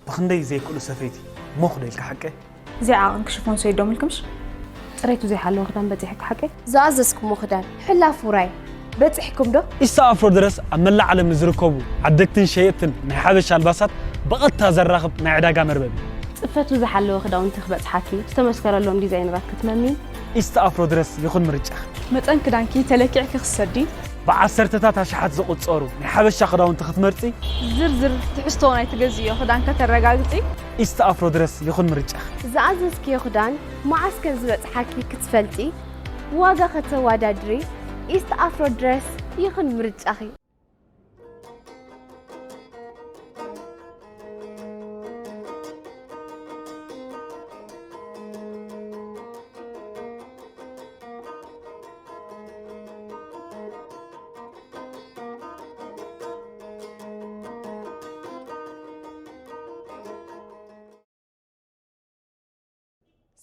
ብኽንደይ ዘይክእሉ ሰፈይቲ ሞኽ ዶ ኢልካ ሓቀ? እዚኣ ዓቕን ክሽፎን ሰይዶም ኢልክምሽ? ጥሬቱ ዘይሓለወ ክዳን በጺሕኪ ሓቀይ? ዝኣዘዝኩሞ ክዳን ሕላፍ ውራይ በጺሕኩም ዶ? ኢስታ ኣፍሮ ድረስ ኣብ መላእ ዓለም ንዝርከቡ ዓደግትን ሸየጥትን ናይ ሓበሻ ኣልባሳት ብቐጥታ ዘራኽብ ናይ ዕዳጋ መርበብ እዩ። ጽፈቱ ዝሓለወ ክዳውንቲ ክበጽሓኪ፣ ዝተመስከረሎም ዲዛይነራት ክትመሚ፣ ኢስታ ኣፍሮ ድረስ ይኹን ምርጫኺ። መጠን ክዳንኪ ተለኪዕኪ ክትሰዲ፣ ብዓሰርተታት ኣሽሓት ዝቑጸሩ ናይ ሓበሻ ክዳውንቲ ክትመርጺ፣ ዝርዝር ትሕዝቶ ናይ ትገዝእዮ ክዳን ከተረጋግጺ፣ ኢስት ኣፍሮ ድረስ ይኹን ምርጫኺ። ዝኣዘዝክዮ ክዳን መዓስ ከም ዝበጽሓኪ ክትፈልጢ፣ ዋጋ ከተወዳድሪ፣ ኢስት ኣፍሮ ድረስ ይኹን ምርጫኺ።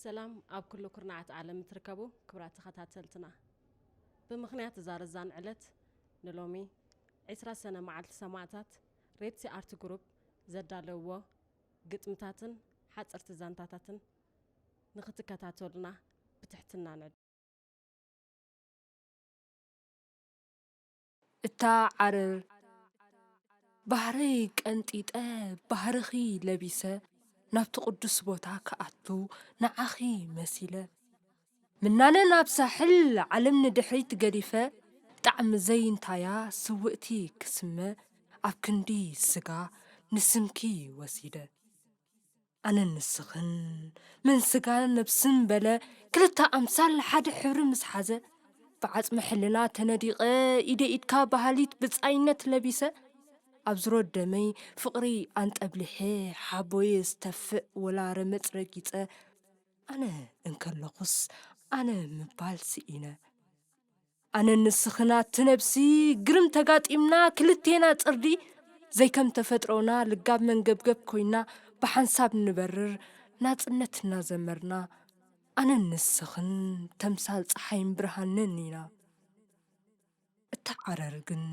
ሰላም ኣብ ኩሉ ኩርናዓት ዓለም እትርከቡ ክቡራት ተኸታተልትና፣ ብምኽንያት እዛ ረዛን ዕለት ንሎሚ ዕስራ ሰነ መዓልቲ ሰማእታት ሬድሲ ኣርት ግሩፕ ዘዳለውዎ ግጥምታትን ሓፀርቲ ዛንታታትን ንኽትከታተሉና ብትሕትና ንዕድም። እታ ዓረር፣ ባህረይ ቀንጢጠ ባህርኺ ለቢሰ ናብቲ ቅዱስ ቦታ ክኣቱ ንዓኺ መሲለ። ምናነ ናብ ሳሕል ዓለም ንድሕሪት ገዲፈ ጣዕሚ ዘይንታያ ስውእቲ ክስመ ኣብ ክንዲ ስጋ ንስምኪ ወሲደ። ኣነን ንስኽን መን ስጋን ነብስን በለ ክልተ ኣምሳል ሓደ ሕብሪ ምስ ሓዘ ብዓጽሚ ሕልና ተነዲቐ ኢደ ኢድካ በሃሊት ብጻይነት ለቢሰ ኣብ ዝሮ ደመይ ፍቕሪ ኣንጠብሊሐ ሓቦየ ዝተፍእ ወላ ረመጽ ረጊጸ ኣነ እንከለኹስ ኣነ ምባል ስኢነ። ኣነን ንስኽን ኣቲ ነብሲ ግርም ተጋጢምና ክልቴና ጽርዲ ዘይከም ተፈጥሮና ልጋብ መንገብገብ ኮይና ብሓንሳብ ንበርር ናጽነት እናዘመርና ኣነን ንስኽን ተምሳል ጸሓይን ብርሃንን ኢና። እታ ዓረር ግን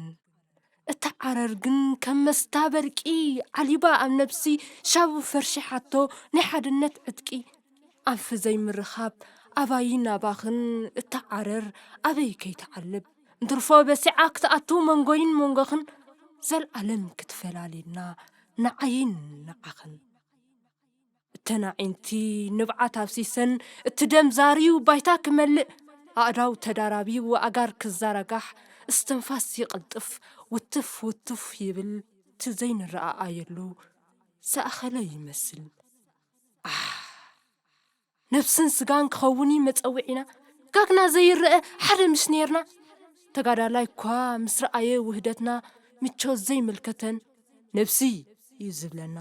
እታ ዓረር ግን ከም መስታ በርቂ ዓሊባ ኣብ ነብሲ ሻቡ ፈርሺሓቶ ናይ ሓድነት ዕጥቂ ኣንፊ ዘይምርኻብ ኣባይን ኣባኽን እታ ዓረር ኣበይ ከይትዓልብ እንትርፎ በሲዓ ክትኣቱ መንጎይን መንጎኽን ዘልኣለም ክትፈላልየና ንዓይን ንዓኽን። እተን ኣዒንቲ ንብዓት ኣፍሲሰን እቲ ደም ዛርዩ ባይታ ክመልእ ኣእዳው ተዳራብዩ ኣእጋር ክዛራጋሕ እስትንፋስ ይቕልጥፍ ውትፍ ውትፍ ይብል እቲ ዘይንረኣኣየሉ ዝኣኸለ ይመስል። ኣሕ ነብስን ስጋን ክኸውን እዩ መጸውዒና ጋግና ዘይረአ ሓደ ምስ ኔርና ተጋዳላይ እኳ ምስ ረኣየ ውህደትና ምቾት ዘይምልከተን ነብሲ እዩ ዝብለና።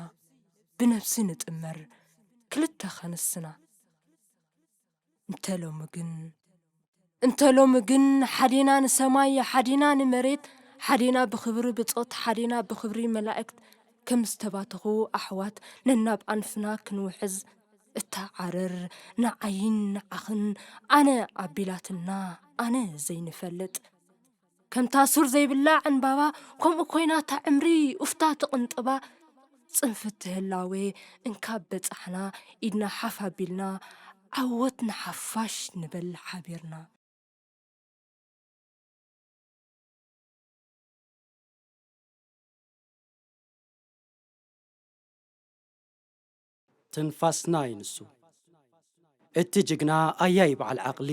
ብነብሲ ንጥመር ክልተ ኸንስና። እንተ ሎሚ ግን እንተ ሎሚ ግን ሓዴና ንሰማይ ሓዴና ንመሬት ሓዴና ብኽብሪ ብጾት ሓዴና ብኽብሪ መላእክት ከም ዝተባተኹ ኣሕዋት ነናብ ኣንፍና ክንውሕዝ እታ ዓረር ንዓይን ንዓኽን ኣነ ኣቢላትና ኣነ ዘይንፈልጥ ከምታ ሱር ዘይብላ ዕንባባ ከምኡ ኮይና እታ ዕምሪ ኡፍታ ትቕንጥባ ጽንፍቲ ህላዌ እንካብ በጻሕና ኢድና ሓፍ ኣቢልና ዓወት ንሓፋሽ ንበል ሓቢርና። ትንፋስና እዩ ንሱ። እቲ ጅግና ኣያይ በዓል ዓቕሊ፣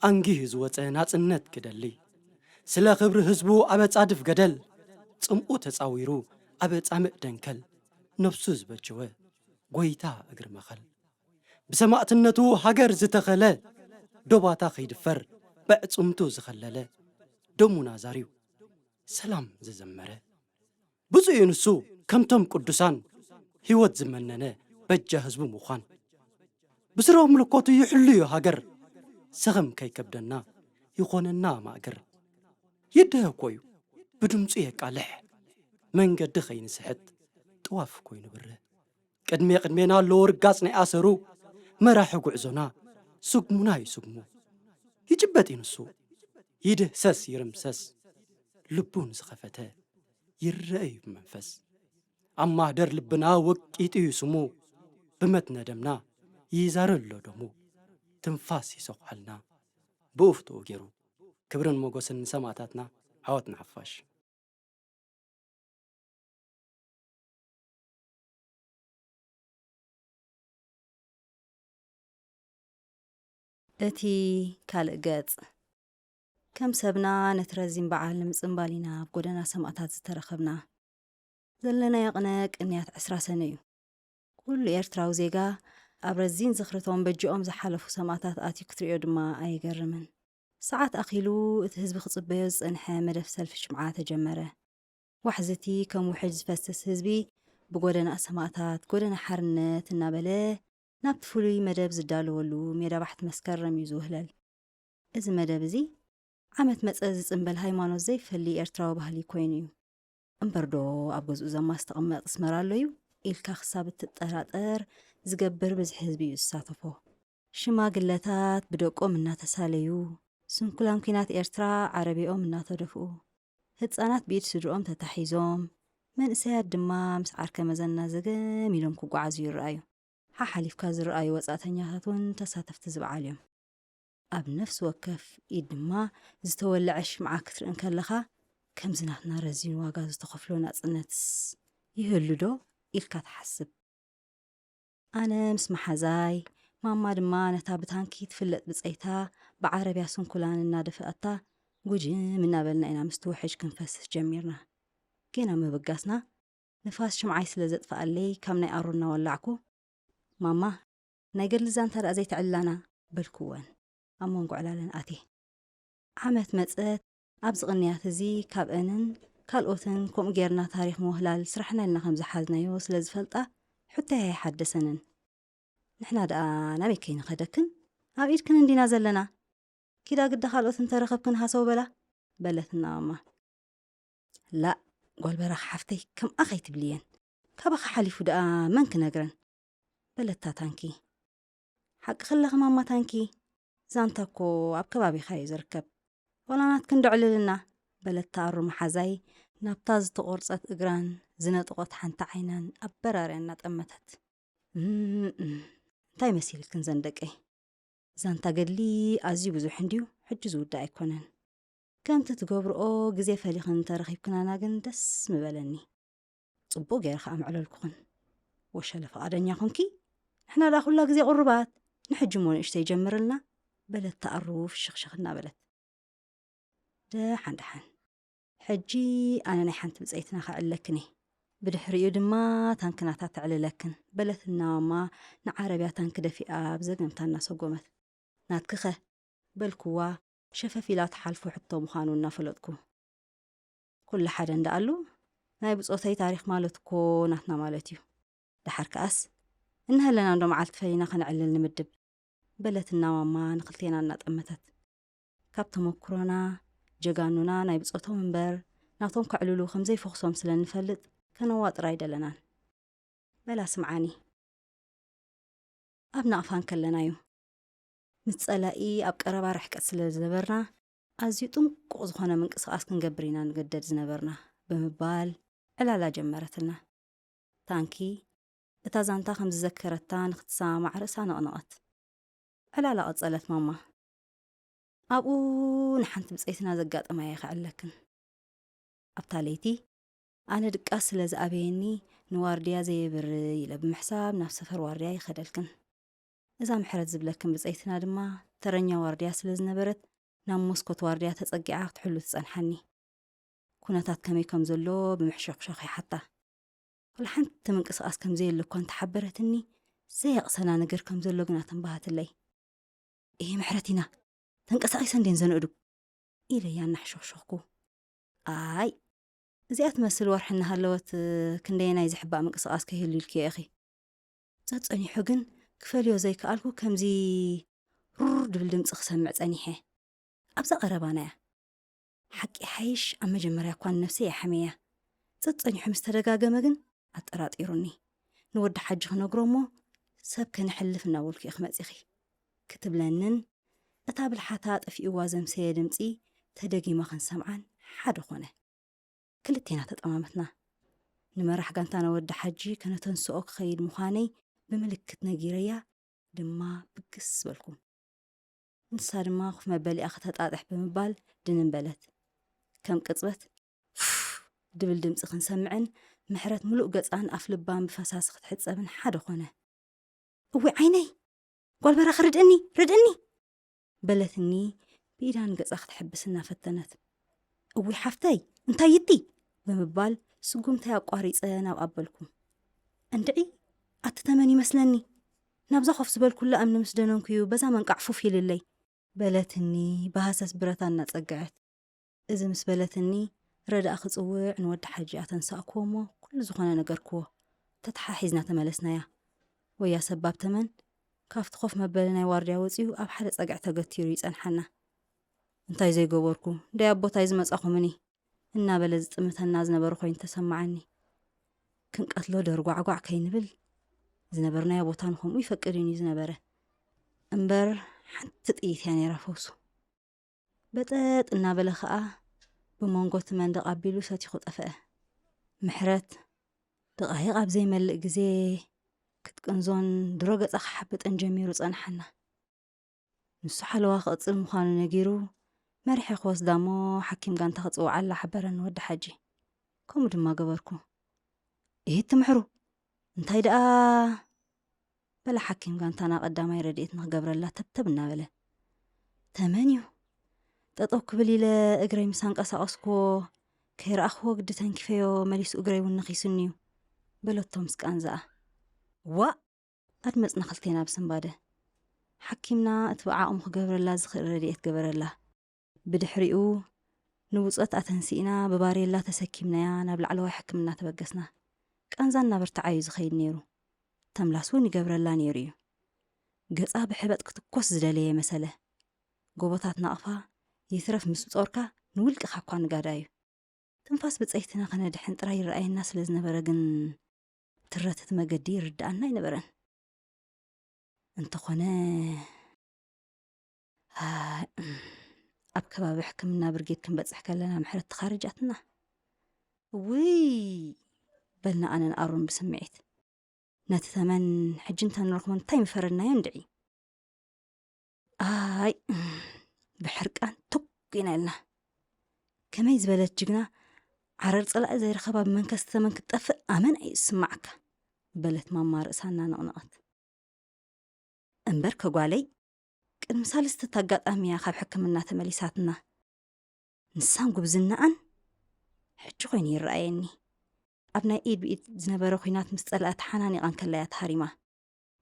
ኣንጊሁ ዝወጸ ናጽነት ክደሊ፣ ስለ ክብሪ ህዝቡ ኣብ ኣጻድፍ ገደል፣ ጽምኡ ተጻዊሩ ኣብ ጻምእ ደንከል፣ ነብሱ ዝበጀወ ጐይታ እግሪ መኸል። ብሰማእትነቱ ሃገር ዝተኸለ፣ ዶባታ ከይድፈር በዕጽምቱ ዝኸለለ፣ ደሙና ዛርዩ ሰላም ዘዘመረ። ብፁዕ እዩ ንሱ ከምቶም ቅዱሳን ህይወት ዝመነነ በጃ ህዝቡ ምዃን። ብስረ ምልኮቱ ይሕሉ እዩ ሃገር፣ ሰኸም ከይከብደና ይኾነና ማእገር። ይድሀ እኮ እዩ ብድምፁ የቃልሕ፣ መንገዲ ኸይንስሕት ጥዋፍ ኮይኑ ብርህ። ቅድሜ ቅድሜና ኣለዎ ርጋጽ ናይ ኣሰሩ፣ መራሒ ጉዕዞና ስጉሙና እዩ ስጉሙ። ይጭበጥ እዩ ንሱ፣ ይድህሰስ ይርምሰስ፣ ልቡ ንዝኸፈተ ይረአ እዩ ብመንፈስ። ኣብ ማህደር ልብና ወቂጡ እዩ ስሙ። ብመትነ ደምና ይዛረ ኣሎ ደሙ። ትንፋስ ይሰኹዓልና ብኡፍትኡ ገይሩ። ክብርን ሞገስን ንሰማእታትና። ዓወት ንሓፋሽ። እቲ ካልእ ገጽ። ከም ሰብና ነቲ ረዚን በዓል ንምጽንባል ኢና ኣብ ጎደና ሰማእታት ዝተረኸብና። ዘለናዮ ቅነ ቅንያት ዕስራ ሰነ እዩ። ኩሉ ኤርትራዊ ዜጋ ኣብ ረዚን ዝኽርቶም በጅኦም ዝሓለፉ ሰማእታት ኣትዩ ክትርእዮ ድማ ኣይገርምን። ሰዓት ኣኺሉ እቲ ህዝቢ ክጽበዮ ዝጸንሐ መደብ ሰልፊ ሽምዓ ተጀመረ። ዋሕዝቲ ከም ውሕጅ ዝፈስስ ህዝቢ ብጎደና ሰማእታት፣ ጎደና ሓርነት እናበለ ናብቲ ፍሉይ መደብ ዝዳለወሉ ሜዳ ባሕቲ መስከረም እዩ ዝውህለል። እዚ መደብ እዚ ዓመት መጸ ዝጽንበል ሃይማኖት ዘይፈሊ ኤርትራዊ ባህሊ ኮይኑ እዩ። እምበርዶ ኣብ ገዝኡ ዘማ ዝተቐመጥ ኣስመራ ኣሎ እዩ ኢልካ ክሳብ እትጠራጠር ዝገብር ብዝሒ ህዝቢ እዩ ዝሳተፎ። ሽማግለታት ብደቆም እናተሳለዩ፣ ስንኩላን ኲናት ኤርትራ ዓረብኦም እናተደፍኡ፣ ህጻናት ብኢድ ስድርኦም ተታሒዞም፣ መንእሰያት ድማ ምስ ዓርከ መዘና ዘገም ኢሎም ክጓዓዙ ይረኣዩ። ሓሓሊፍካ ዝረኣዩ ወጻእተኛታት እውን ተሳተፍቲ እዚ በዓል እዮም። ኣብ ነፍሲ ወከፍ ኢድ ድማ ዝተወልዐ ሽምዓ ክትርኢ እንከለኻ፣ ከምዚ ናትና ረዚን ዋጋ ዝተኸፍሎ ናጽነትስ ይህሉ ዶ ኢልካ ትሓስብ። ኣነ ምስ መሓዛይ፣ ማማ ድማ ነታ ብታንኪ ትፍለጥ ብጸይታ ብዓረብያ ስንኩላን እናደፍኣታ ጉጅም እናበልና ኢና ምስቲ ውሕጅ ክንፈስስ ጀሚርና። ጌና ምብጋስና ንፋስ ሽምዓይ ስለ ዘጥፍኣለይ ካብ ናይ ኣሮ እናወላዕኩ፣ "ማማ፣ ናይ ገድሊ ዛንታ ደኣ ዘይተዕልላና?" በልኩወን ኣብ መንጎ ዕላለን ኣትየ። ዓመት መጸት ኣብዚ ቅንያት እዚ ካብአንን ካልኦትን ከምኡ ጌርና ታሪኽ ምውህላል ስራሕና ኢልና ከም ዝሓዝናዮ ስለ ዝፈልጣ ሕቶይ ኣይሓደሰንን። "ንሕና ደኣ ናበይ ከይንኸደክን? ኣብ ኢድክን እንዲና ዘለና። ኪዳ ግዳ ካልኦት እንተረኸብክን ሃሰው በላ?" በለትና ማማ። "ላእ፣ ጓል በራኽ ሓፍተይ፣ ከምኣ ከይትብልየን። ካባኻ ሓሊፉ ደኣ መን ክነግረን?" በለታ ታንኪ። "ሓቂ ከለኺ ማማ ታንኪ፣ ዛንታ እኮ ኣብ ከባቢኻ እዩ ዝርከብ። ዋላ ናትክን ዶ ዕልልና?" በለታ ኣሩ መሓዛይ ናብታ ዝተቖርጸት እግራን ዝነጠቖት ሓንቲ ዓይናን ኣበራርያ እናጠመተት። "እም፣ እም፣ እንታይ መሲልክን ዘን ደቀይ? ዛንታ ገድሊ ኣዝዩ ብዙሕ እንድዩ፣ ሕጂ ዝውዳእ ኣይኮነን። ከምቲ ትገብርኦ ግዜ ፈሊኽን እንተረኺብክናና ግን ደስ ምበለኒ። ጽቡቕ ገይረ ከኣ ምዕለልኩኽን። ወሸለ ፍቓደኛ ኮንኪ? ንሕና ደኣ ኩላ ግዜ ቁሩባት፣ ንሕጂ እሞ ንእሽተይ ጀምርልና?" በለት ተኣሩ ፍሽኽሽኽ እናበለት። "ደሓን ደሓን፣ ሕጂ ኣነ ናይ ሓንቲ ብጸይትና ከዕለክን እየ፣ ብድሕሪኡ ድማ ታንኪ ናታ ተዕልለክን" በለትና ማማ ንዓረብያ ታንኪ ደፊኣ ብዘገምታ እናሰጎመት። "ናትኪኸ?" በልኩዋ ሸፈፍ ኢላ ትሓልፎ ሕቶ ምዃኑ እናፈለጥኩ። "ኩሉ ሓደ እንዳኣሉ፣ ናይ ብጾተይ ታሪኽ ማለት እኮ ናትና ማለት እዩ። ደሓር ከኣስ፣ እንሀለና እንዶ መዓልቲ ፈሊና ከነዕልል ንምድብ?" በለትና ማማ ንኽልቴና እናጠመተት። ካብ ተመኩሮና፣ ጀጋኑና ናይ ብጾቶም እምበር ናቶም ከዕልሉ ከም ዘይፈኹሶም ስለ እንፈልጥ ከነዋጥር ኣይደለናን። "በላ ስምዓኒ፣ ኣብ ናቕፋ እንከለና እዩ። ምስ ጸላኢ ኣብ ቀረባ ርሕቀት ስለ ዝነበርና፣ ኣዝዩ ጥንቁቕ ዝኾነ ምንቅስቓስ ክንገብር ኢና ንግደድ ዝነበርና" ብምባል ዕላላ ጀመረትና። ታንኪ እታ ዛንታ ከም ዝዘከረታ ንኽትሰማማዕ ርእሳ ነቕነቐት። ዕላላ ቀጸለት ማማ። "ኣብኡ ንሓንቲ ብጸይትና ዘጋጠማ'የ ከዕለክን። ኣብታ ለይቲ ኣነ ድቃስ ስለ ዝኣበየኒ ንዋርድያ ዘየብርህ ኢለ ብምሕሳብ ናብ ሰፈር ዋርድያ ይኸደልክን። እዛ ምሕረት ዝብለክን ብጸይትና ድማ ተረኛ ዋርድያ ስለ ዝነበረት ናብ መስኮት ዋርድያ ተጸጊዓ ክትሕሉ ትጸንሓኒ። ኩነታት ከመይ ከም ዘሎ ብምሕሾኽሾኽ ይሓታ። ዋላ ሓንቲ ምንቅስቓስ ከም ዘየለ እኳ እንተሓበረትኒ፣ ዘየቕሰና ነገር ከም ዘሎ ግና ተንባሃትለይ። "እሂ ምሕረቲና፣ ተንቀሳቒሰን ድየን ዘንእዱ?" ኢለያ እናሕሾኽሾኽኩ። "ኣይ፣ እዚኣ ትመስል ወርሒ እናሃለወት ክንደየናይ ዝሕባእ ምንቅስቓስ ከይህሉ ኢልክዮ ኢኺ?" ጸጸኒሑ ግን ክፈልዮ ዘይከኣልኩ ከምዚ ሩር ድብል ድምጺ ክሰምዕ ጸኒሐ። ኣብዛ ቀረባና እያ። ሓቂ ሓይሽ ኣብ መጀመርያ እኳ ንነብሰይ እየ ሓምየያ። ጸጸኒሑ ምስ ተደጋገመ ግን ኣጠራጢሩኒ። ንወዲ ሓጂ ክነግሮ እሞ ሰብ ከነሕልፍ እናበልኩ ኢኺ መጺኺ ክትብለንን እታ ብልሓታ ጠፊእዋ ዘምሰየ ድምጺ ተደጊማ ክንሰምዓን ሓደ ኾነ። ክልቴና ተጠማመትና። ንመራሕ ጋንታና ወዲ ሓጂ ከነተንስኦ ክኸይድ ምዃነይ ብምልክት ነጊረያ ድማ ብግስ በልኩ። ንሳ ድማ ኮፍ መበሊኣ ከተጣጥሕ ብምባል ድንን በለት። ከም ቅጽበት ድብል ድምፂ ክንሰምዕን ምሕረት ምሉእ ገፃን ኣፍ ልባን ብፈሳሲ ክትሕፀብን ሓደ ኮነ። እዊ ዓይነይ፣ ጓል በራኺ ርድእኒ፣ ርድእኒ በለትኒ ብኢዳን ገፃ ክትሕብስ እናፈተነት። እዊ ሓፍተይ፣ እንታይ ይቲ ብምባል ስጉምታይ ኣቋሪፀ ናብ ኣበልኩ። እንድዒ ኣቲ ተመን ይመስለኒ፣ ናብዛ ኮፍ ዝበልኩላ እምኒ ምስ ደነንኩዩ በዛ መንቃዕ ፉፍ ኢልለይ በለትኒ ብሃሰስ ብረታ እናጸግዐት። እዚ ምስ በለትኒ ረዳእ ክጽውዕ ንወዲ ሓጂ ኣተንሳእክዎ እሞ ኩሉ ዝኾነ ነገርክዎ። ተተሓሒዝና ተመለስናያ። ወያ ሰባብ ተመን ካብቲ ኮፍ መበሊ ናይ ዋርድያ ወጺኡ ኣብ ሓደ ጸግዒ ተገቲሩ ይጸንሓና። እንታይ ዘይገበርኩ ደይ ኣቦታይ ዝመጻኹምኒ እናበለ ዝጥምተና ዝነበረ ኮይኑ ተሰማዓኒ። ክንቀትሎ ደርጓዕጓዕ ከይንብል ዝነበርናዮ ቦታ ንኸምኡ ይፈቅድ እዩ ዝነበረ። እምበር ሓንቲ ጥይት እያ ነይራ ፈውሱ። በጠጥ እናበለ ኸኣ ብመንጎ እቲ መንደቕ ኣቢሉ ሰቲኹ ጠፍአ። ምሕረት ደቓይቕ ኣብ ዘይመልእ ግዜ ክትቅንዞን ድሮ ገጻ ክሓብጠን ጀሚሩ ጸንሓና። ንሱ ሓለዋ ክቕጽል ምዃኑ ነጊሩ መሪሐ ክወስዳ እሞ ሓኪም ጋንታ ክጽውዓላ ሓበረኒ ወዲ ሓጂ። ከምኡ ድማ ገበርኩ። ኢሂት ትምሕሩ እንታይ ደኣ በለ ሓኪም ጋንታና ቀዳማይ ረድኤት ንኽገብረላ ተብተብ እናበለ። ተመን እዩ ጠጠው ክብል ኢለ እግረይ ምስ ኣንቀሳቐስኩዎ ከይረኣኽዎ ግዲ ተንኪፈዮ መሊሱ እግረይ እውን ነኺሱኒ እዩ በለቶ ምስ ቃንዛኣ። ዋእ ኣድመጽና ክልቴና ብስንባደ። ሓኪምና እቲ ብዓቕሙ ክገብረላ ዝኽእል ረድኤት ገበረላ። ብድሕሪኡ ንብጾት ኣተንሲእና ብባሬላ ተሰኪምናያ ናብ ላዕለዋይ ሕክምና ተበገስና። ቃንዛ እናበርትዓ እዩ ዝኸይድ ነይሩ። ተምላስ እውን ይገብረላ ነይሩ እዩ። ገጻ ብሕበጥ ክትኮስ ዝደለየ መሰለ። ጎቦታት ናቕፋ ይትረፍ ምስ ጾርካ ንውልቅኻ እኳ ንጋዳ እዩ። ትንፋስ ብጸይትና ከነድሕን ጥራይ ይረኣየና ስለ ዝነበረ ግን ትረትት መገዲ ይርድኣና ኣይነበረን። እንተኾነ ኣብ ከባቢ ሕክምና ብርጌድ ክንበጽሕ ከለና ምሕረት ተኻርጃትና። ውይ በልና ኣነን ኣሮን ብስምዒት። ነቲ ተመን ሕጂ እንተንረኽቦ እንታይ ምፈረድናዮ እንድዒ። ኣይ ብሕርቃን ቱግ ኢና ኢልና። ከመይ ዝበለት ጅግና ዓረር ጸላኢ ዘይረኸባ ብመንከስ ተመን ክትጠፍእ ኣመን እዩ ዝስማዓካ በለት ማማ ርእሳ እናነቕነቐት። እምበር ከጓለይ ቅድሚ ሳልስቲ ኣጋጣሚ እያ ካብ ሕክምና ተመሊሳትና። ንሳን ጉብዝናኣን ሕጂ ኮይኑ ይረኣየኒ። ኣብ ናይ ኢድ ብኢድ ዝነበረ ኲናት ምስ ጸላእቲ ሓናኒቓ እንከላ እያ ተሃሪማ።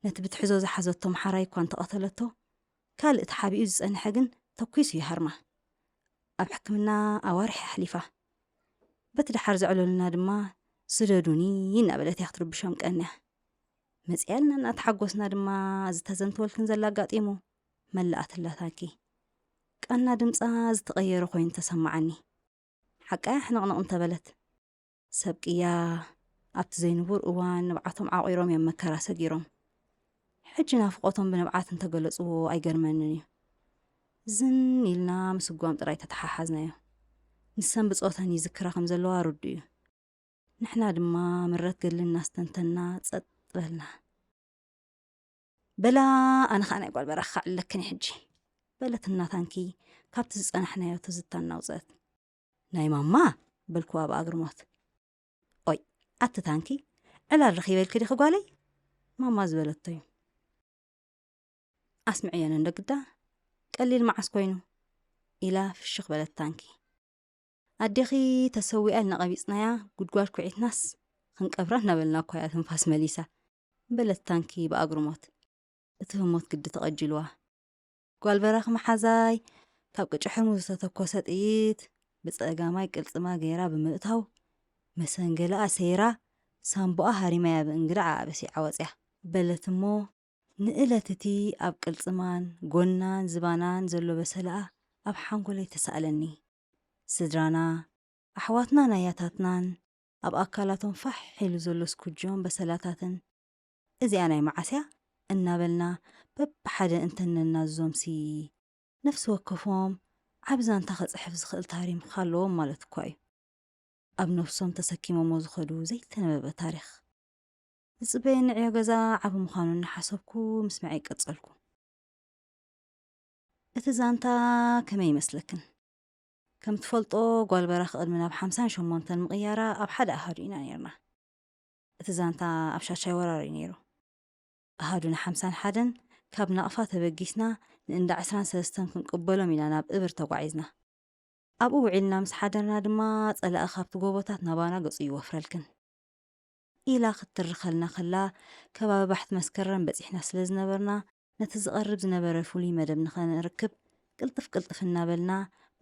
ነቲ ብትሕዞ ዝሓዘቶ ምሓራይ እኳ እንተቐተለቶ ካልእ ተሓቢኡ ዝጸንሐ ግን ተኲሱ ይሃርማ። ኣብ ሕክምና ኣዋርሕ ኣሕሊፋ። በቲ ደሓር ዘዕለሉና ድማ ስደዱኒ እናበለት እያ ክትርብሾም ቀንያ። መጺኣልና እናተሓጎስና ድማ ዝተዘንተወልክን ዘላ ኣጋጢሙ መላኣትላታኪ። ቃና ድምጻ ዝተቐየረ ኮይኑ ተሰማዓኒ። ሓቃያ ሕንቕንቕ እንተበለት ሰብ ቅያ ኣብቲ ዘይንቡር እዋን ንብዓቶም ዓቑሮም እዮም መከራ ሰጊሮም። ሕጂ ናፍቖቶም ብንብዓት እንተገለጽዎ ኣይገርመንን እዩ። ዝን ኢልና ምስጓም ጥራይ ተተሓሓዝናዮ። ንሰን ብጾተን ይዝክራ ከም ዘለዋ ርዱ እዩ። ንሕና ድማ ምረት ገድሊ እናስተንተና ጸጥ በልና። በላ ኣነ ኸኣ ናይ ጓል በራኺ ክዕልለክን ሕጂ በለት እናታንኪ ካብቲ ዝጸናሕናዮ ትዝታ እናውጸት። ናይ ማማ በልክዋ ብኣግርሞት። ኦይ ኣቲ ታንኪ ዕላል ረኺበልኪ ዲኺ ጓለይ? ማማ ዝበለቶ እዩ። ኣስምዕየን እንዶ ግዳ ቀሊል መዓስ ኮይኑ ኢላ ፍሽኽ በለት ታንኪ። ኣዴኺ ተሰዊኣ ኢልና ቀቢጽናያ ጉድጓድ ኩዒትናስ ክንቀብራ እናበልና እኳ እያ ትንፋስ መሊሳ በለት ታንኪ ብኣግርሞት። እቲ ህሞት ግዲ ተቐጅልዋ። ጓል በራኺ መሓዛይ ካብ ቅጭ ሕርሙ ዝተተኮሰ ጥይት ብጸጋማይ ቅልጽማ ገይራ ብምእታው መሰንገለኣ ሰይራ ሳምቦኣ ሃሪማያ ብእንግዳ ዓኣ በሲዓ ወጽያ በለት እሞ ንእለት እቲ ኣብ ቅልጽማን ጎናን ዝባናን ዘሎ በሰለኣ ኣብ ሓንጎለይ ተሳእለኒ። ስድራና ኣሕዋትናን ኣያታትናን ኣብ ኣካላቶም ፋሕ ኢሉ ዘሎ ስኩጆን በሰላታትን እዚኣ ናይ መዓስ እያ እናበልና በብሓደ እንተነናዝዞምሲ ነፍሲ ወከፎም ዓቢ ዛንታ ክጽሕፍ ዝኽእል ታሪኽ ኣለዎም ማለት እኳ እዩ። ኣብ ነፍሶም ተሰኪሞሞ ዝኸዱ ዘይተነበበ ታሪኽ። ዝጽበየኒ ዕዮ ገዛ ዓቢ ምዃኑ እናሓሰብኩ ምስማዐይ ቀጸልኩ። እቲ ዛንታ ከመይ ይመስለክን? ከም ትፈልጦ፣ ጓል በራኽ ቅድሚ ናብ ሓምሳን ሸሞንተን ምቕያራ ኣብ ሓደ ኣሃዱ ኢና ነይርና። እቲ ዛንታ ኣብ ሻሻይ ወራር እዩ ነይሩ። ኣሃዱና ሓምሳን ሓደን ካብ ናቕፋ ተበጊስና ንእንዳ ዕስራን ሰለስተን ክንቅበሎም ኢና ናብ እብር ተጓዒዝና። ኣብኡ ውዒልና ምስ ሓደርና ድማ ጸላኢ ካብቲ ጎቦታት ናባና ገጹ ይወፍረልክን። ኢላ ክትትርኸልና ከላ ከባቢ ባሕቲ መስከረም በጺሕና ስለ ዝነበርና ነቲ ዝቐርብ ዝነበረ ፍሉይ መደብ ንኸነርክብ ቅልጥፍ ቅልጥፍ እናበልና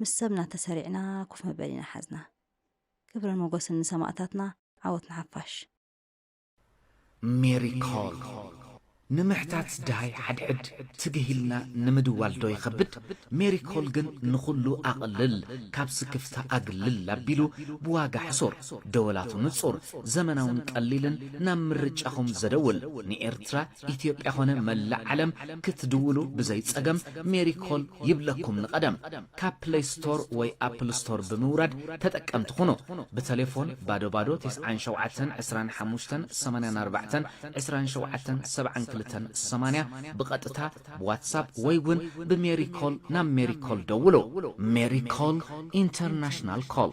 ምስ ሰብና ተሰሪዕና ኮፍ መበሊና ሓዝና። ክብርን ሞገስን ንሰማእታትና፣ ዓወት ንሓፋሽ። ሜሪ ኮል ንምሕታት ድሃይ ሓድሕድ ትግህ ኢልና ንምድዋል ዶ ይኸብድ? ሜሪ ኮል ግን ንኹሉ ኣቕልል፣ ካብ ስክፍታ ኣግልል ኣቢሉ ብዋጋ ሕሱር፣ ደወላቱ ንጹር፣ ዘመናውን ቀሊልን ናብ ምርጫኹም ዘደውል ንኤርትራ ኢትዮጵያ ኾነ መላእ ዓለም ክትድውሉ ብዘይ ጸገም ሜሪ ኮል ይብለኩም ንቐደም። ካብ ፕለይ ስቶር ወይ ኣፕል ስቶር ብምውራድ ተጠቀምቲ ኩኑ። ብተሌፎን ባዶ ባዶ ተስዓን ሸውዓተን ዕስራን ሓሙሽተን ሰማንያን ኣርባዕተን ዕስራን ሸውዓተን ሰብዓን ክልተን ሰማንያ ብቐጥታ ብዋትሳፕ ወይ እውን ብሜሪ ኮል ናብ ሜሪ ኮል ደውሉ። ሜሪ ኮል ኢንተርናሽናል ኮል።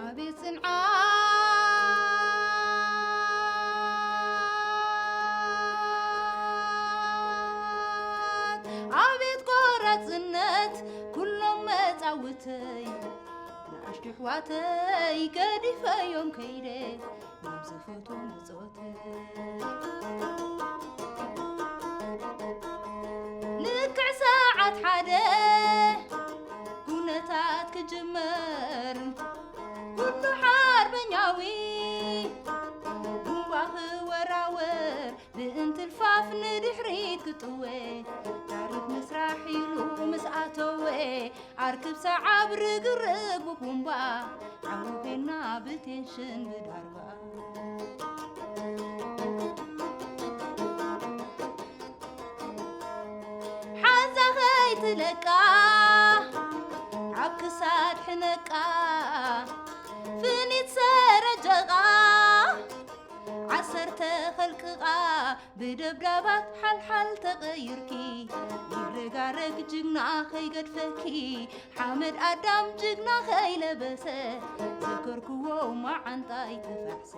ኣቤት ጽንዓት፣ ኣቤት ቆራጽነት፣ ኩሎም መጻውተይ ንኣሽቱ ኣሕዋተይ ገዲፈዮም ከይደ ናብ ዝፈትዎም ብጾተይ። ልክዕ ሰዓት ሓደ ኩነታት ክጅመር ኩሉ ሓርበኛዊ ቡምባ ክወራወር ብእንትልፋፍ ንድሕሪት ክጥወ ታሪኽ ምስራሕ ኢሉ ምስ ኣተወ ኣርክብ ሰዓብ ርግርግ ብቡምባ ዓውቴና ብቴንሽን ብዳርባ ሓዛ ከይትለቃ ኣብ ክሳድ ሕነቃ ፍኒት ሰረጀቓ ዓሰርተ ኸልቅቓ ብደብዳባት ሓልሓል ተቐይርኪ ይረጋረግ ጅግና ከይገድፈኪ ሓመድ ኣዳም ጅግና ከይለበሰ ዘከርክዎ መዓንጣይ ተፋሕሰ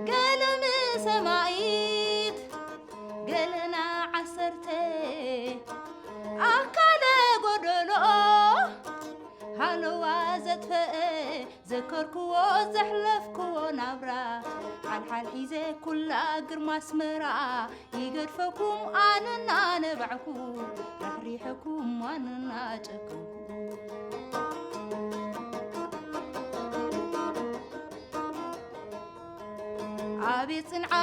ገለ ምሰማኢት ገለና ዓሰርተ ኣካለ ጎደሎ ሃለዋ ዘጥፈአ ዘከርክዎ ዘሕለፍክዎ ናብራ ሓልሓል ሒዘ ኩላ ግርማ ኣስመራ ይገድፈኩም ኣነና ነባዕኩ ራሕሪሐኩም ኣነና ጨከንኩ ኣቤት ጽንዓት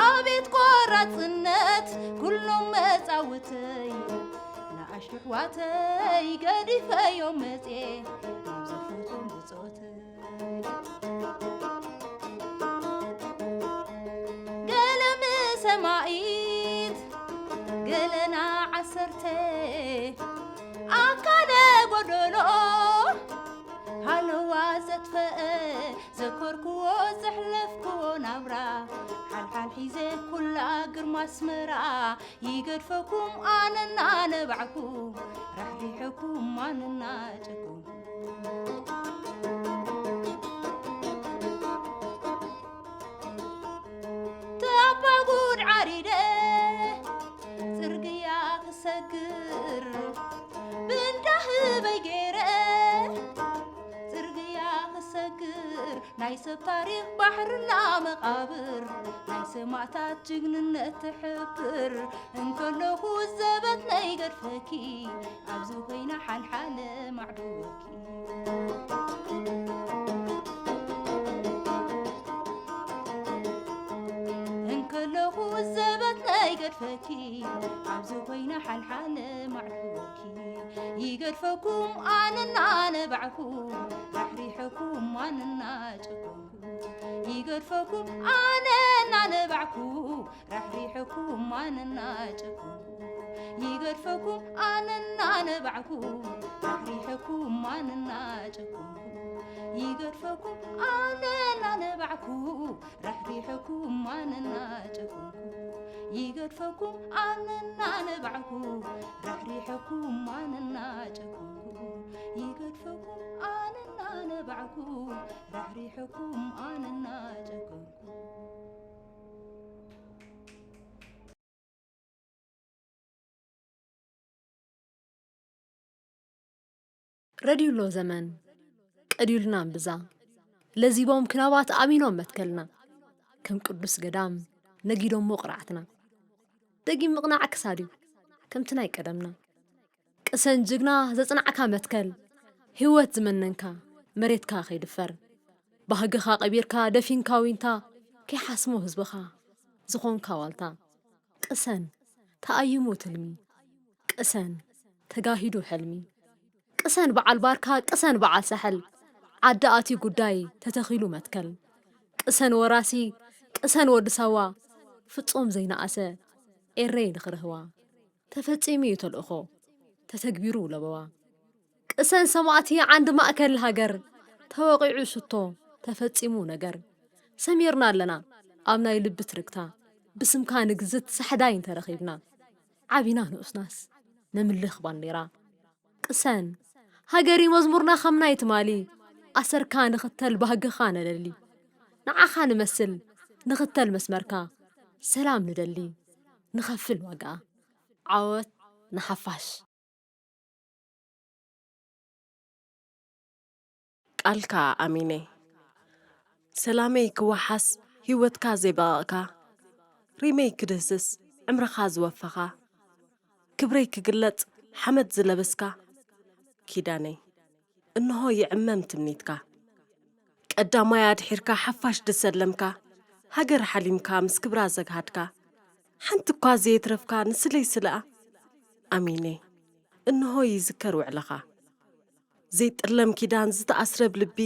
ኣቤት ቆራጽነት ኩሎም መጻውተይ ንኣሽቱ ኣሕዋተይ ገዲፈዮም መጽየ ናብ ዝፈትዎም ብጾተይ ገለ ምሰማኢት ገለና ዓሰርተ ኣካለ ጎደሎ ሃለዋ ዘጥፈአ ዘከርክዎ ዘሕለፍክዎ ናብራ ሓልሓል ሒዘ ኩላ ግርማ ኣስመራ ይገድፈኩም ኣነና ነባዕኩም ራሕሪሐኩም ኣነና ጨኩም ተኣባ ጉድ ዓሪደ ጽርግያ ክሰግር ብእንዳ ህበይ ገይረ ጽርግያ ክሰግር ናይ ሰብ ታሪኽ ባሕርና መቓብር ናይ ሰማእታት ጅግንነት ትሕብር እንከለኹ ዘበት ናይ ገድፈኪ ኣብዚ ኮይና ሓልሓለ ማዕዶኪ እንከለኹ ዘበት ናይ ገድፈኪ ኣብዚ ኮይና ሓልሓለ ማዕዶኪ ይገድፈኩም ኣነና ነባዕኩ ራሕሪሐኩም ኣነና ጨኮንኩ ይገድፈኩም ኣነና ነባዕኩ ራሕሪሐኩም ኣነና ጨኮንኩ ይገድፈኩም ኣነና ነባዕኩ ራሕሪሐኩም ኣነና ጨኮንኩ ይገድፈኩም ኣነና ነባዕኩ ራሕሪሐኩም ኣነና ጨኮንኩ ይገድፈኩም ኣነና ነባዕኩ ራሕሪሐኩም ኣነና ጨኮንኩ ይገድፈኩም ኣነና ነባዕኩ ራሕሪሐኩም ኣነና ጨኮንኩ ረድዩሎ ዘመን ቀድዩልና እምብዛ ለዚቦም ክናባት ኣሚኖም መትከልና ከም ቅዱስ ገዳም ነጊዶሞ ቅርዓትና ደጊም ምቕናዕ ክሳድዩ ከምቲ ናይ ቀደምና ቅሰን ጅግና ዘጽናዕካ መትከል ህይወት ዝመነንካ መሬትካ ከይድፈር ባህግኻ ቀቢርካ ደፊንካ ዊንታ ከይሓስሞ ህዝብኻ ዝኾንካ ዋልታ ቅሰን ተኣይሙ ትልሚ ቅሰን ተጋሂዱ ሕልሚ ቅሰን በዓል ባርካ ቅሰን በዓል ሳሕል ዓዲ ኣትዩ ጉዳይ ተተኺሉ መትከል ቅሰን ወራሲ ቅሰን ወዲ ሳዋ ፍጹም ዘይነኣሰ ኤረይ ንኽርህዋ ተፈጺሙ እዩ ተልእኾ ተተግቢሩ ለበዋ ቅሰን ሰማእቲ ዓንዲ ማእከል ሃገር ተወቒዑ ሽቶ ተፈጺሙ ነገር ሰሚርና ኣለና ኣብ ናይ ልቢ ትርግታ ብስምካ ንግዝት ሳሕዳይ እንተረኺብና ዓቢና ንኡስናስ ነምልኽ ባንዴራ ቅሰን ሃገሪ መዝሙርና ከም ናይ ትማሊ ኣሰርካ ንኽተል ባህግኻ ነደሊ ንዓኻ ንመስል ንኽተል መስመርካ ሰላም ንደሊ ንኸፍል ዋጋ ዓወት ንሓፋሽ ቃልካ ኣሚነ ሰላመይ ክወሓስ ህይወትካ ዘይበቐቕካ ሪመይ ክድህስስ ዕምርኻ ዝወፈኻ ክብረይ ክግለጽ ሓመድ ዝለበስካ ኪዳነይ እንሆ ይዕመም ትምኒትካ ቀዳማይ ኣድሒርካ ሓፋሽ ድሰለምካ ሃገር ሓሊምካ ምስ ክብራ ዘግሃድካ ሓንቲ እኳ ዘየትረፍካ ንስለይ ስለኣ ኣሚነ እንሆ ይዝከር ውዕለኻ ዘይጥለም ኪዳን ዝተኣስረ ብልቢ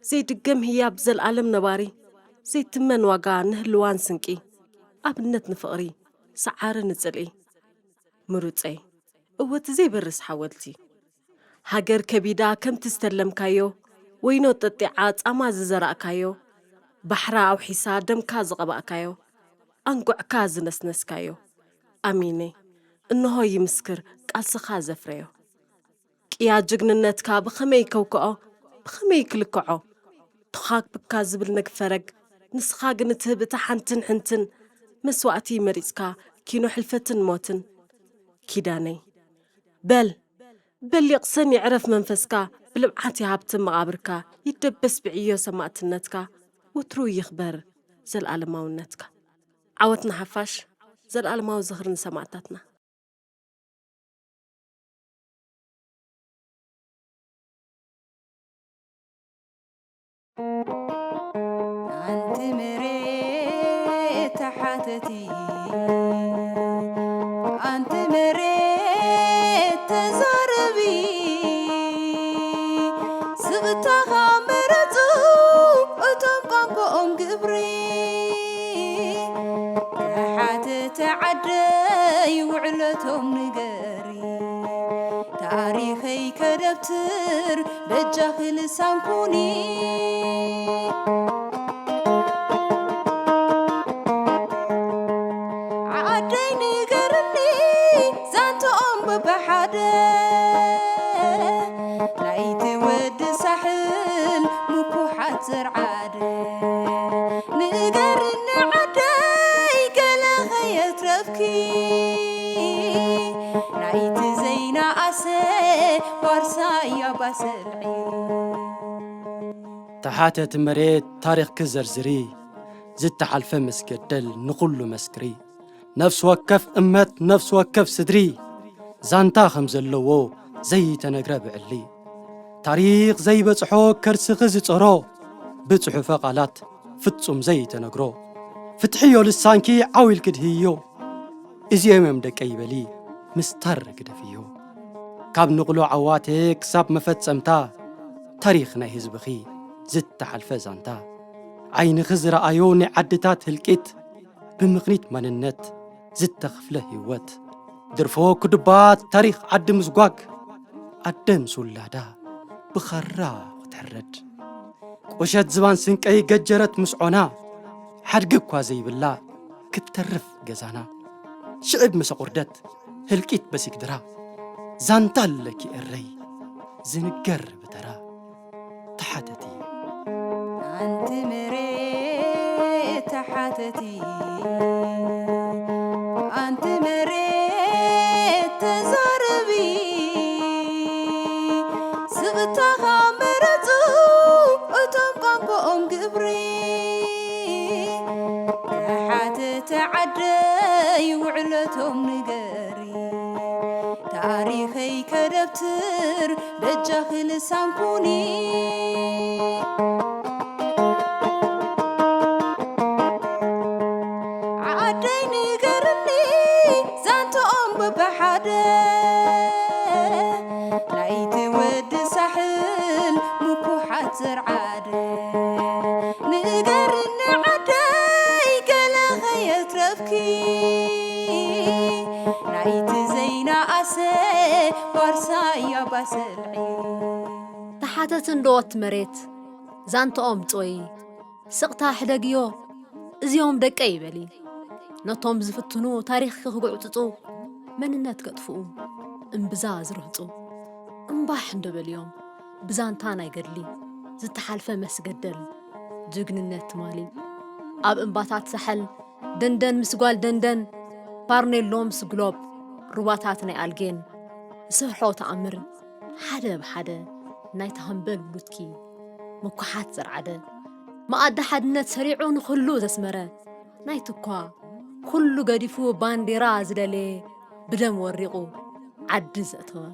ዘይድገም ህያብ ዘልኣለም ነባሪ ዘይትመን ዋጋ ንህልዋን ስንቂ ኣብነት ንፍቕሪ ሰዓሪ ንጽልኢ ምሩጸይ እወ እቲ ዘይበርስ ሓወልቲ ሃገር ከቢዳ ከምቲ ዝተለምካዮ ወይኖ ጠጢዓ ጻማ ዝዘራእካዮ ባሕራ ኣውሒሳ ደምካ ዝቐባእካዮ ኣንጉዕካ ዝነስነስካዮ ኣሚነ እንሆ ይምስክር ቃልስኻ ዘፍረዮ ቅያ ጅግንነትካ ብኸመይ ከውክዖ ብኸመይ ክልክዖ ተኻክብካ ዝብል ነግፈረግ ንስኻ ግን እትህብ እታ ሓንትን ሕንትን መስዋእቲ መሪጽካ ኪኖ ሕልፈትን ሞትን ኪዳነይ በል በል ይቕሰን ይዕረፍ መንፈስካ ብልምዓት ይሃብቲ መቓብርካ ይደበስ ብዕዮ ሰማእትነትካ ወትሩ ይኽበር ዘልኣለማውነትካ ዓወት ንሓፋሽ ዘልኣለማዊ ዝኽሪ ንሰማእታትና ኣንቲ መሬት ተሓተቲ ኣንቲ መሬት ተዛረቢ ስቕታኻ መረጹ እቶም ቋንቋኦም ግብሪ ተሓተቲ ዓደይ ውዕለቶም ንገሪ ታሪኸይ ከደብትር በጃኺ ልሳን ኩኒ ዓደይ ንገርኒ ዛንተኦም በብሓደ ናይቲ ወዲ ሳሕል ምኩሓት ዘርዓደ ንገርኒ ዓደይ ገለ ኸየትረፍኪ ናይቲ ዘይነኣሰ ዋርሳ እያ ባሰልዒ ተሓተቲ መሬት ታሪኽኪ ዘርዝሪ፣ ዝተሓልፈ መስገደል ንኹሉ መስክሪ። ነፍሲ ወከፍ እመት፣ ነፍሲ ወከፍ ስድሪ፣ ዛንታ ከም ዘለዎ ዘይተነግረ ብዕሊ። ታሪኽ ዘይበጽሖ ከርስኺ ዝጸሮ፣ ብጽሑፈ ቃላት ፍጹም ዘይተነግሮ። ፍትሕዮ ልሳንኪ ዓው ኢልኪ ድህዮ። እዚኦም እዮም ደቀይ በሊ፣ ምስታር ግደፍዮ። ካብ ንቕሎ ዓዋተ ክሳብ መፈጸምታ፣ ታሪኽ ናይ ህዝብኺ ዝተሓልፈ ዛንታ። ዓይንኺ ዝረኣዮ ናይ ዓድታት ህልቂት፣ ብምኽኒት መንነት ዝተኽፍለ ህይወት። ድርፎ ክድባት ታሪኽ ዓዲ ምስጓግ፣ ኣደ ምስ ውላዳ ብኻራ ክትሕረድ። ቁሸት ዝባን ስንቀይ ገጀረት ምስ ዖና፣ ሓድጊ እኳ ዘይብላ ክትተርፍ ገዛና። ሽዕብ ምስ ኣቑርደት ህልቂት በሲግድራ፣ ዛንታ ኣለኪ ኤረይ ዝንገር ብተራ። ተሓተቲ። ኣንቲ መሬት ተሓተቲ፣ ኣንቲ መሬት ተዛረቢ፣ ስቕታኻ መረጹ እቶም ቋንቋኦም ግብሪ። ተሓተቲ ዓደይ ውዕለቶም ንገሪ፣ ታሪኸይ ከደብትር በጃኺ ልሳን ኩኒ። ዓደይ ንገርኒ ዛንትኦም በብሓደ፣ ናይቲ ወዲ ሳሕል ምኩሓት ዘርዓደ። ንገርኒ ዓደይ ገለ ከየትረፍኪ፣ ናይቲ ዘይነኣሰ ዋርሳይ ኣባ ሰልዒ። ተሓተቲ እንዶ ወቲ መሬት ዛንትኦም ጽወዪ፣ ስቕታ ሕደግዮ እዚኦም ደቀይ በሊ። ነቶም ዝፍትኑ ታሪኽኪ ክጉዕጽጹ፣ መንነት ከጥፍኡ እምብዛ ዝርህጹ፣ እምባሕ እንዶ በልዮም ብዛንታ ናይ ገድሊ ዝተሓልፈ መስገደል ጅግንነት ትማሊ። ኣብ እምባታት ሳሕል ደንደን ምስ ጓል ደንደን፣ ፓርኔሎ ምስ ግሎብ፣ ሩባታት ናይ ኣልጌን፣ ዝሰርሖ ተኣምር ሓደ ብሓደ ናይታ ሃምበል ውሉድኪ ምኩሓት ዘርዓደ፣ መኣዲ ሓድነት ሰሪዑ ንኹሉ ዘስመረ፣ ናይትኳ ኩሉ ገዲፉ ባንዴራ ዝደለየ፣ ብደም ወሪቑ ዓዲ ዘእተወ፣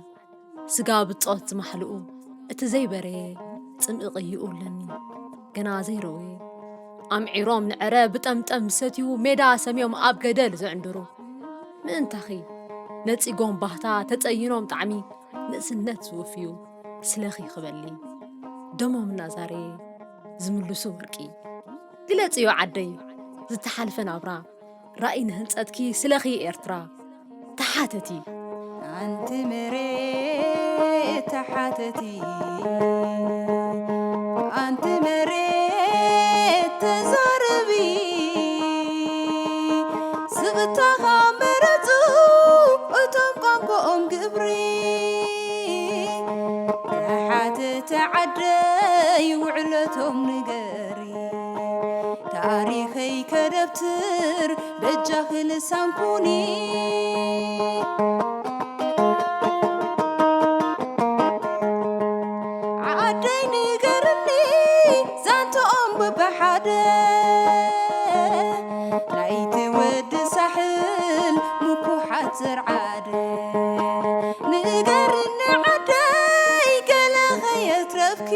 ስጋ ብጾት ዝማሕልኡ እቲ ዘይበረየ ጽምኢ ቅይኡ ኣለኒ ገና ዘይረወየ። ኣምዒሮም ንዕረ ብጠምጠም ዝሰትዩ፣ ሜዳ ሰምዮም ኣብ ገደል ዝዕንድሩ፣ ምእንታኺ ነጺጎም ባህታ ተጸይኖም ጣዕሚ ንእስነት ዝውፍዩ፣ ስለኺ ክበሊ ደሞም እናዛረየ ዝምልሱ ወርቂ። ግለጽዮ ዓደይ ዝተሓልፈ ናብራ፣ ራእይ ንህንጸትኪ ስለኺ ኤርትራ ተሓተቲ። ኣንቲ መሬት ተሓተቲ፣ ኣንቲ መሬት ተዛረቢ፣ ስቕታኻ መረጹ እቶም ቋንቋኦም ግብሪ። ተሓተቲ ዓደይ ውዕለቶም ንገሪ፣ ታሪኸይ ከደብትር በጃኺ ልሳን ኩኒ። ዓደይ ንገርኒ ዛንትኦም በብሓደ፣ ናይቲ ወዲ ሳሕል ምኩሓት ዘርዓደ። ንገርኒ ዓደይ ገለ ከየትረፍኪ፣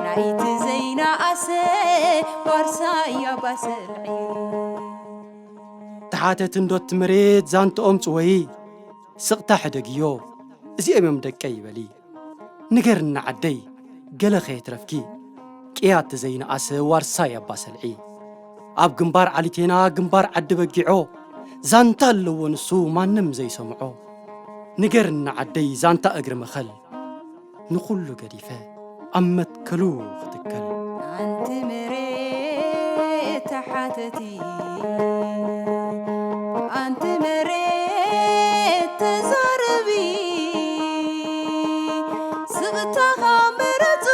ናይቲ ዘይነኣሰ ዋርሳይ ኣባ ሰልዒ። ተሓተቲ እንዶ እቲ መሬት ዛንትኦም ጽወዪ፣ ስቕታ ሕደግዮ እዚኦም እዮም ደቀይ በሊ። ንገርኒ ዓደይ ገለ ከየትረፍኪ፣ ቅያት ዘይነኣሰ ዋርሳይ ኣባ ሰልዒ። ኣብ ግንባር ዓሊቴና ግንባር ዓዲ በጊዖ፣ ዛንታ ኣለዎ ንሱ ማንም ዘይሰምዖ። ንገርኒ ዓደይ ዛንታ እግሪ መኸል፣ ንኹሉ ገዲፈ ኣብ መትከሉ ክትከል። ኣንቲ መሬት ተሓተቲ፣ ኣንቲ መሬት ተዛረቢ፣ ስቕታኻ መረጹ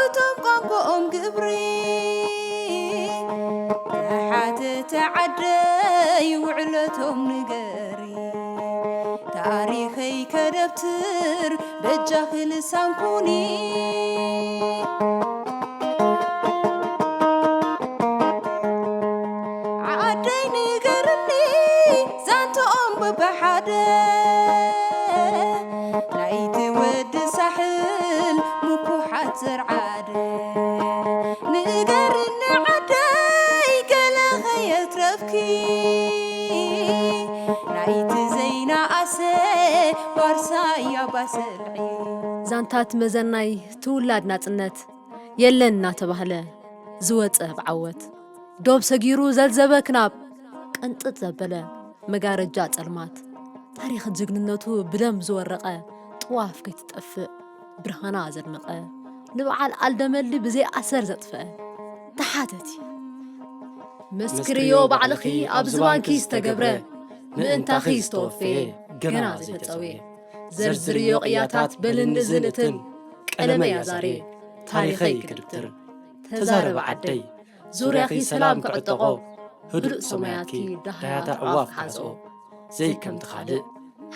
እቶም ቋንቋኦም ግብሪ። ተሓተቲ ዓደይ ውዕለቶም ንገሪ፣ ታሪኸይ ከደብትር በጃኺ ልሳን ኩኒ ዓደይ ንገርኒ ዛንትኦም በብሓደ ናይቲ ወዲ ሳሕል ምኩሓት ዘርዓደ ንገርኒ ዓደይ ገለ ኸየትረፍኪ ናይቲ ዘይነኣሰ ዋርሳያ ባሰልዒ ዛንታት መዘናይ ትውላድ ናጽነት የለን እናተባህለ ዝወጸ ብዓወት ዶብ ሰጊሩ ዘልዘበ ክናብ ቅንጥጥ ዘበለ መጋረጃ ጸልማት ታሪኽ ጅግንነቱ ብደም ዝወረቐ ጥዋፍ ከይትጠፍእ ብርሃና ዘድመቐ ንበዓል ኣልደመሊ ብዘይ ኣሰር ዘጥፍአ ተሓተቲ መስክርዮ ባዕልኺ ኣብ ዝባንኪ ዝተገብረ ምእንታኺ ዝተወፈየ ገና ዘይተጸውየ ዘርዝርዮ ቅያታት በልኒ ዝንእትን ቀለመይ ኣዛርየ ታሪኸይ ክድብትር ተዛረበ ዓደይ ዙርያኺ ሰላም ክዕጠቖ ህዱእ ሰማያትኪ ዳህያታ ዕዋፍ ክዓጽኦ ዘይከምቲ ካልእ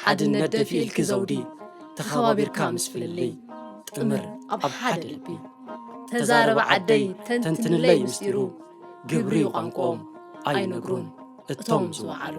ሓድነት ደፊእልኪ ዘውዲ ተኸባቢርካ ምስ ፍልልይ ጥምር ኣብ ሓደ ልቢ ተዛረበ ዓደይ ተንትንለይ ምስጢሩ ግብሪ ቋንቋኦም ኣይነግሩን እቶም ዝወዓሉ